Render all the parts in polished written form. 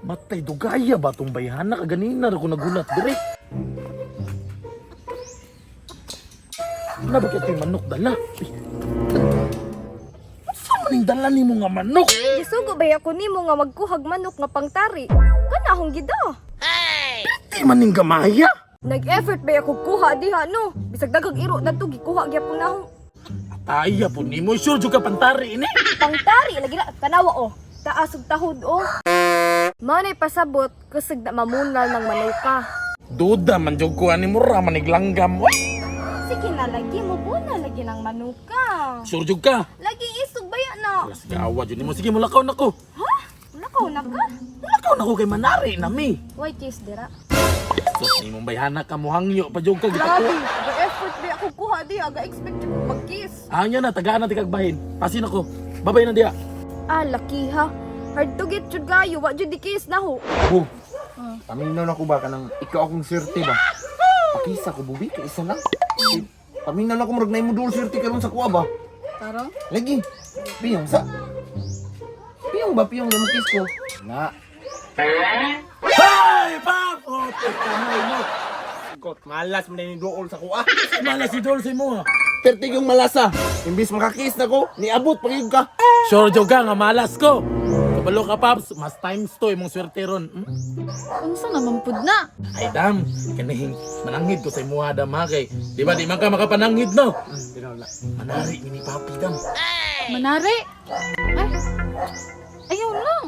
Matay dugaya ba tong bayhana kaganina ra ko nagulat dire. Na bakit yung manok dala? Ay, saan man yung dala nimo nga manok? Gisugo ba ako nimo nga magkuhag manok nga pangtari? Kanahong gida. Di man ning gamaya. Nag-effort ba ako kuha diha no? Bisag daghang iro na to gikuha gyapon na ho. Ataya po nimo, sure jud ka pantari ini. Pangtari lagi na tanawa oh. Taas ug tahod oh. Manay pasabot kusog na mamunal ng manuka. Duda man jud ko ani mo ra maniglanggam. Uy, Sige na lagi mo buna lagi ng manuka. sure jud ka. Lagi isog baya na. Alas gawa jud nimo. Sige, mulakaw na ko. Ha? Lakaw na ka? Mulakaw na ko kay manari na mi. Why kiss dira? Sus nimong bayhana ka mohangyo pa jud ka Grabe, gipako. ga-effort ba ako kuha diha, ga-expect ko mag-kiss. Anya na tagaan na tikag bahin. Pasin ako. Babay na diya. Ah, laki ha. Hard to get jud kayo, wa jud di kiss na ho. Bu. Paminaw na ko ba kanang ikaw akong swerte ba? Pakisa ko bubi kay isa lang. Eh, paminaw na ko murag na imo duol swerte karon sa kuha ba? Tara. Lagi. Piyong sa. Piyong ba piyong na mo kiss ko? Na. Hey, pap! Oh, teka mo. Kot malas man ni duol sa kuha. Mala si Dulce mo. Ah. Pertig yung malasa. Imbis makakiss na ko, niabot pag ka. Sure jud ka nga malas ko. Kabalo ka paps, mas times to imong swerte ron. Hmm? Unsa naman pud na? Ay dam, kanihing mananghid ko sa imuha dam ha kay. Di ba di man ka makapananghid no? Manari ni papi dam. Manari. Ay. Ayaw lang.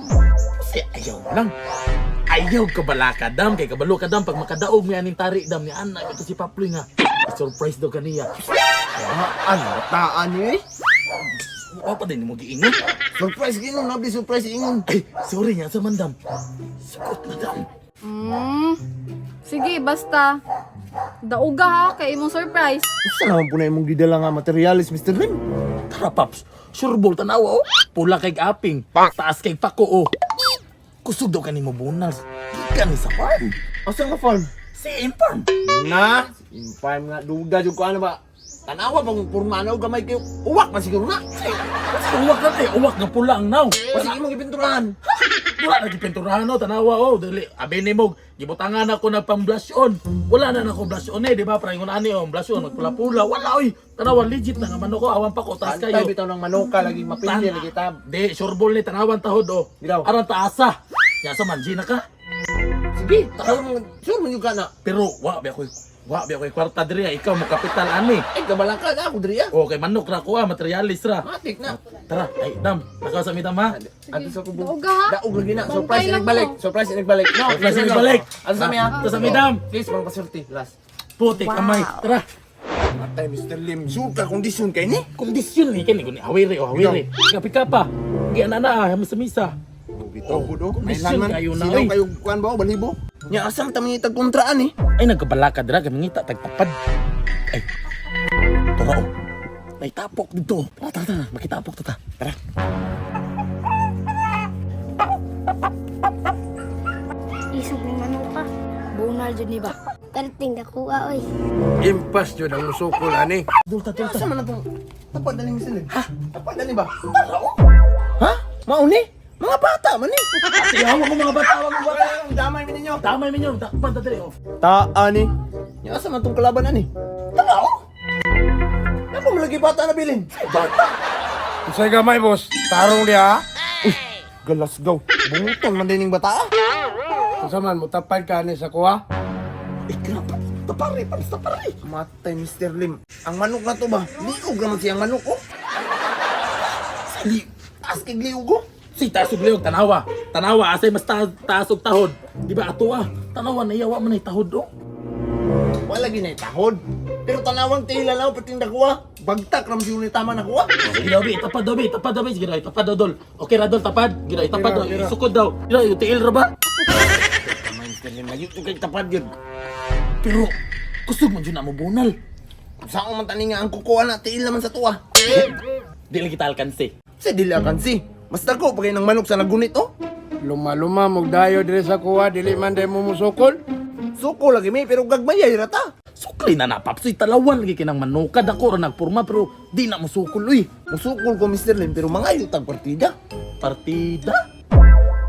Kasi ayaw lang. Ayaw ka balaka dam kay kabalo ka dam pag makadaog mi aning tari dam ni anak ito si Paploy nga. Surprise daw kaniya. Ah, ano taan ni eh? Wa pa din mo giingon. Surprise ginon, nabli surprise ingon. Ay, sorry nga sa mandam. Sugot na dam. Sige, basta. Dauga ha, kay imong surprise. Unsa naman po na imong gidala nga materialis, Mr. Lim? Tara paps, sureball tanawa oh. Pula kay aping, taas kay pako oh. Kusog daw kanimo bunal. Gikan ni sa farm. Asa nga farm? Si Imparm. Na, in farm nga duda jud ko ano ba? Tanawa bang porma na og gamay kayo. Uwak man siguro na. Kasi uwak na eh, uwak nga pula ang naw. Kasi imong gipinturahan. Wala na gipinturahan no, tanawa oh, dili abi nimo gibutangan ako na pang blush on. Wala na nako blush on eh, di ba? Parang ingon ani oh, blush on magpula-pula. Wala oy. Tanawa legit na nga manok ko, awan pa ko taas Antay kayo. bitaw ng manuka lagi mapindi lagi tab. Di, sureball ni tanawan tahod oh. Bitaw. Aron taasa. Ya sa man na ka. Sige, sure man sure man jud ka na. Pero wa ba ako'y kwarta diri ah. Ikaw mo kapital ani. Ay kabalaka na ako diri ah. Okay, manok ra ko ah, materialis ra. Matik na. Tara, ay dam, nakaw sa midam ha. Ato sa kubo. Dauga ha. Daog lagi na. Bantay Surprise lang nagbalik. ko. Surprise nagbalik. No, Surprise nagbalik. Ato sa mi ah. Ato sa mi, dam. Please bang pasulti last. Puti kamay. Tara. Matay Mr. Lim, sure ka kondisyon kay ni? Kondisyon ni kini kuni hawiri oh hawiri. Kapi ka pa. Gi ana na ah, misa-misa. Bitaw ko do. Kondisyon kayo na, Silaw oy. kayo kuan ba o balibo? Nya asam ta mangitag kontraan eh. Ay nagkabalaka dira kami ngita tagtapad. Ay. Tara oh. May tapok dito. Tara tara tara, makitapok ta ta. Tara. Isog ni manuka. Bunal jud ni ba? Perting nakuha oy. Impas yun ang musukol ani. Dulta dulta. Asa man atong tapat na ni Mr. Lim? Ha? Tapat na ni ba? Tara oh. Ha? Mauni? Mga bata man ni. Ate, hawak mo mga bata, hawak mo bata. Ang damay mi ninyo. Damay minyo, takpan ta diri oh. Taa ni. Nya asa man tong kalaban ani? Tara oh. Nako malagi bata na bilin. Bata. Unsay gamay boss? Tarong diha. Galasgaw. Bunguton man din ning bata. ah. Unsa man mutapad ka ani sa kuha? Ay grabe. Tapari, paps, tapari. Matay Mr. Lim. Ang manok na to ba? Liog naman siyang manok oh. Sali. Taas kay liog oh. Si tasog liog tanawa. Tanawa asay mas taas og tahod. Di ba ato ah. Tanawa na iyawa man ay tahod oh. Wala gid tahod. Pero tanawang tila lang perting nakuha. Bagtak ram siya ni tama nakuha. Sige daw, bi, tapad daw, bi, tapad daw, bi. Sige daw, tapad daw, dol. Okay ra, dol, tapad. Sige daw, tapad daw. Isukod daw. Sige daw, tiil ra ba? Tama Mr. Lim, layo to kay tapad yun. Pero, kusog man dyan na mo bunal. Kung saan man tani nga ang kukuha na tiil naman sa tuwa. Di lang kita alkanse. Sa dili akansi. Mas dako pa kay ng manok sa nagunit oh. Luma-luma mugdayo diri sa kuha dili man day mo musukol. Suko lagi mi pero gagmay ay rata. Sukli na na, papsoy, talawan lagi kinang manukad ako ra nagpurma pero di na mo sukol, uy. Musukol ko Mr. Lim pero mangayo tag partida. Partida?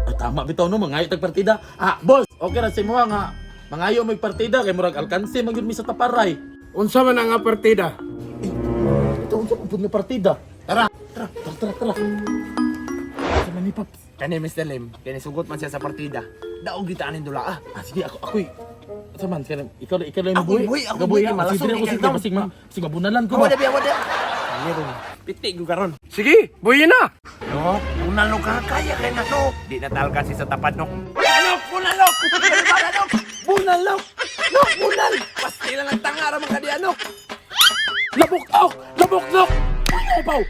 Ay, Tama bitaw no, mangayo tag partida. Ah, boss, okay ra sa imo nga mangayo mo partida kay murag alkanse man gyud mi sa taparay. Unsa man ang nga partida? Ito unsa man pud nga partida? Tara. Tara, tara, tara, tara. Sa man ni Paps. Kani Mr. Lim, kani sugot man siya sa partida. Daog kita aning dula ah. Ah, sige, ako, ako'y... Sa man, kaya, ikaw, ikaw lang Ako'y mabuhi. buhi, ako'y Ikaw buhi, buhi, ah. malason, Sige, ako, ikaw sige, daw. basig, ma, basig, mabunalan ko Awa ba? na biya, awa na. Meron. Piti ko karon. Sige, buhi na. No, unalok ka kaya kay na to. Di na tal kasi sa tapad no. Bunalok, bunalok. Bunalok. Bunalok. Nok bunal. Pastila lang tanga ra man kadi anok. Labok-ok! Labok-ok! Uy, paw!